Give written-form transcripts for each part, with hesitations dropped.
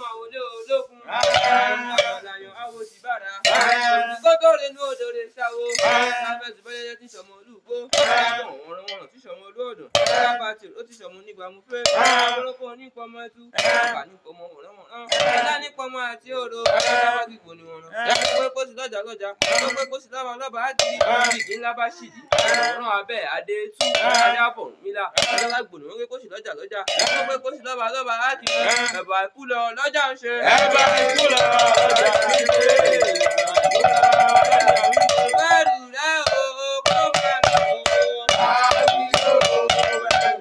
Àwọlé olókun. Làyàn àwọ̀ ti bára. Kótó rẹ̀ ní odò rẹ̀ ṣàwó. Lábẹ́sí bẹ́lẹ́jẹ́ tí sọmọ olúgbó. Wọ̀nrọ̀ wọ̀nrọ̀ tí sọmọ olóòdùn. Lábàtì ó ti sọmọ onígbàmú fẹ́. Ọlọ́kọ̀ onípọmọ ẹtú. Bàbá nípọmọ wọ̀nrọ̀ wọ̀nrọ̀. Ẹlá nípọmọ àti òro. Lábàgìgbò ni wọ̀nrọ̀. Pé kó sì lọ́jà lọ́jà. Pé kó sì lọ́ba lọ́ba á ti. Ìdí ńlá bá ṣìdí. Ọ̀rọ̀ abẹ́ adé tú. Adé àfọ̀ mílà. Alágbònú wọ́n pé kó sì lọ́jà lọ́jà. Pé kó sì lọ́ba lọ́ba á ti. Ẹ̀bà ikú lọ lọ́jà ń ṣe. Ẹ̀bà ikú lọ lọ́jà ń ṣe. Bẹ́ẹ̀rù rẹ̀ o, kó máa lọ o. Bẹ́ẹ̀rù rẹ̀,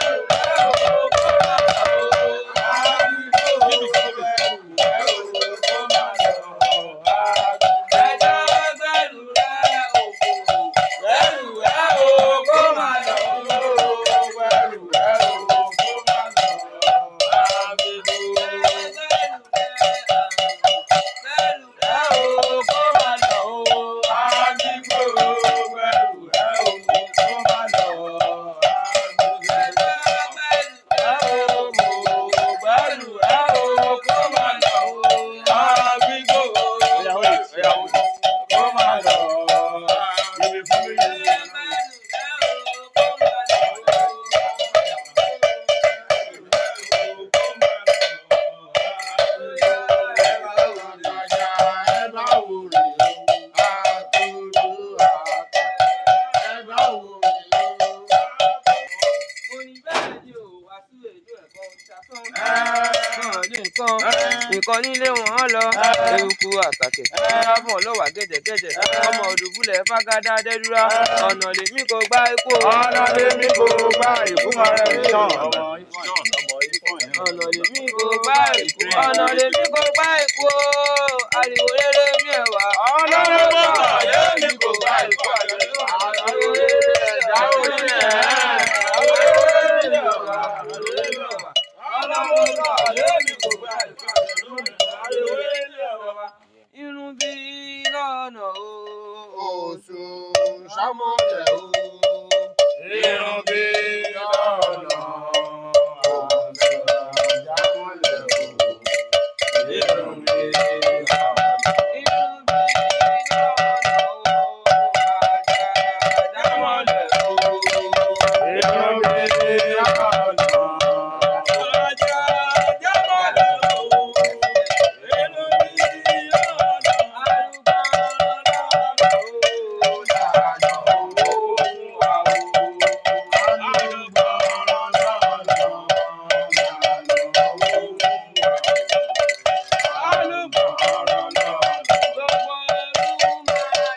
bẹ́ẹ̀rù rẹ̀ o, kó máa lọ o. Ẹjọ́ bẹ́ẹ̀rù rẹ̀ òkò, bẹ́ẹ̀rù rẹ̀ o, kó máa lọ o. Bẹ́ẹ̀rù rẹ̀ o, kó máa lọ o. Bẹ́ẹ̀rù rẹ̀ o, kó máa lọ o. Bẹ́ẹ̀rù rẹ̀ o, kó máa lọ o. Mo ní bẹ́ẹ̀ ni ò wá sí èdè ẹ̀kọ́ ṣàfihàn. Náà ní nǹkan nǹkan nílé wọn lọ eruku àtàkẹ́ lábọ̀ ọlọ́wà gẹ̀dẹ̀gẹ̀dẹ̀ ọmọ òdùbúlẹ̀ fágádá dẹ́dúrà ọ̀nà lèmi kò gbá ikú o. Ọ̀nà lèmi kò gbá ìkú ọ̀rẹ́ mi tán. Ọ̀nà lèmi kò gbá ikú, ọ̀nà lèmi kò gbá ikú o, ariwo rere mi ẹ̀wà. Ọ̀nà lèmi kò gbá ìkú ọ̀rẹ́ mi tán. Ariwo rere ẹ̀dá orí ẹ̀. Ariwo rere mi ẹ̀wà. Irun bí lọ́nà o. Oṣù Ṣámọ̀lẹ̀ o. Irun bí lọ́nà. Oṣù Ṣámọ̀lẹ̀ o. Irun bí lọ́nà. Irun bí lọ́nà o. Àjàjámọ̀lẹ̀ o. Irun bí lọ́nà. Àjàjámọ̀lẹ̀ o. Irun bí lọ́nà. Arúgbó lọ́nà o. Lànà owó fún wa o. Arúgbó lọ́nà. Lànà owó fún wa o. Arúgbó lọ́nà. Gbogbo ẹrú máa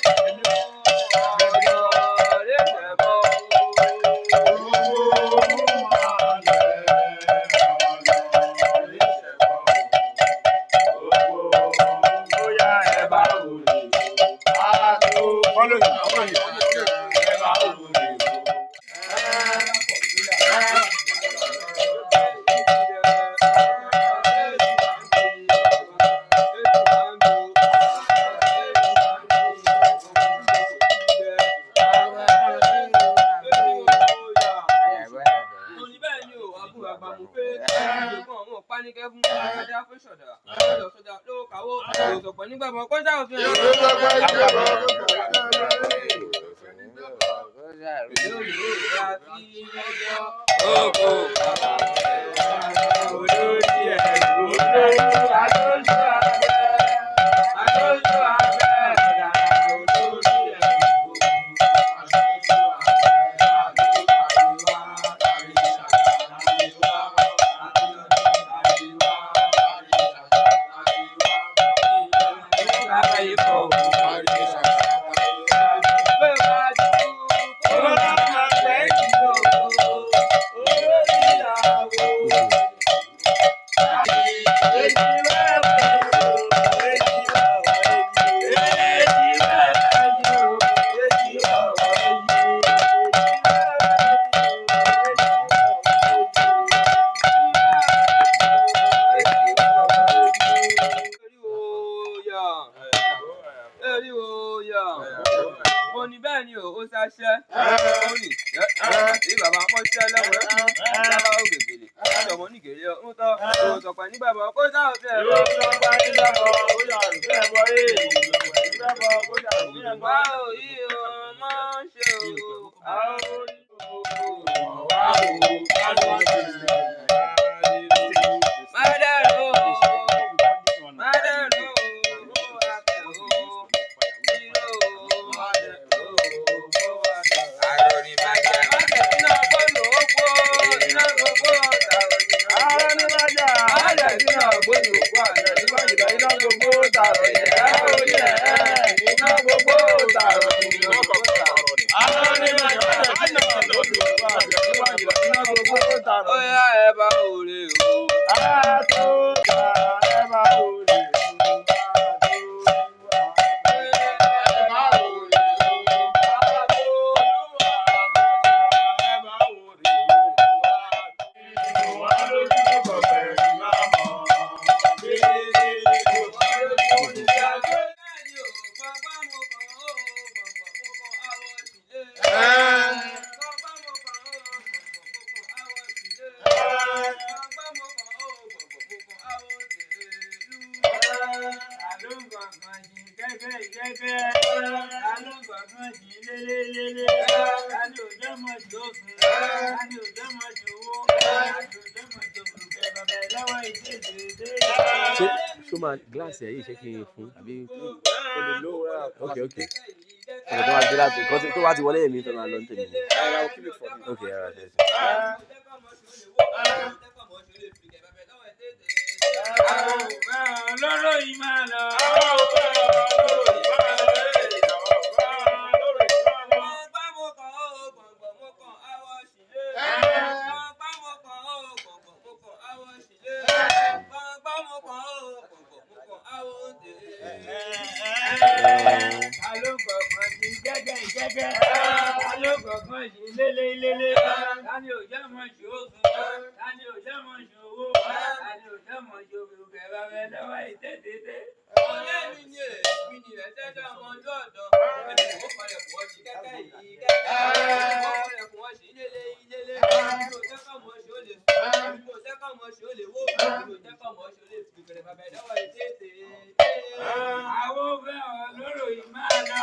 jẹ ọ̀rọ̀ rẹ̀ bọ̀. Olórí Óyá ẹ bá òrè o. Ṣé ṣó máa gíláàsì ẹ̀ yìí ṣé kí n fún àbí? Ok, ok. Ọ̀rọ̀ tó bá dé láti nǹkan tó bá ti wọlé èmi fẹ́ máa lọ ní tèmi ni. Ok, ara ṣe ṣe. Lọ́rọ̀ yìí máa lọ. Àwọn fẹ́ ọlọ́rọ̀ yìí máa lọ.